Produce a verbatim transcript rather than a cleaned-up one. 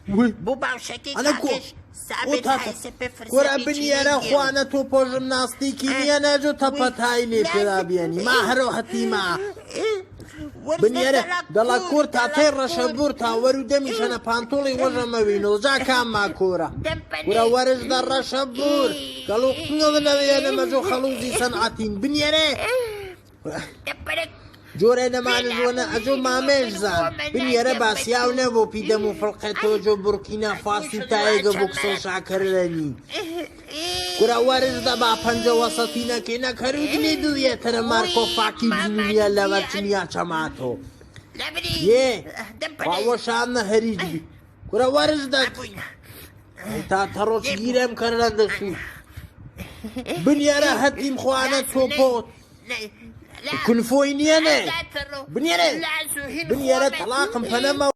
Ui. Ana ko, o tata. Kora bini era ko ana topo gimnastiki ni ana jo tapataini pela biani. Ma haro hatima. Bini era, dala kor ta te rasha bur ta waru demi shana pantoli waja mawino ja kama kora. Kora waris da rasha bur. Kalo kinga na yana majo khaluzi san atin. Bini era. Jore na mane jona ajo mamesh zan. Bini era bas yau ne bo pida mu falqeto jo Burkina Faso ta ega bukso shakarani. Kura waris da ba panja wasatina kena karudine duya tara marko faki dunia lava chinia chamato. Ye. Wa washan na hariji. Kura waris da. Ai ta taro chigirem karanda su. Bini era hatim khwana topo. Kun foiniene. Bini era. Bini era talaq mpanama.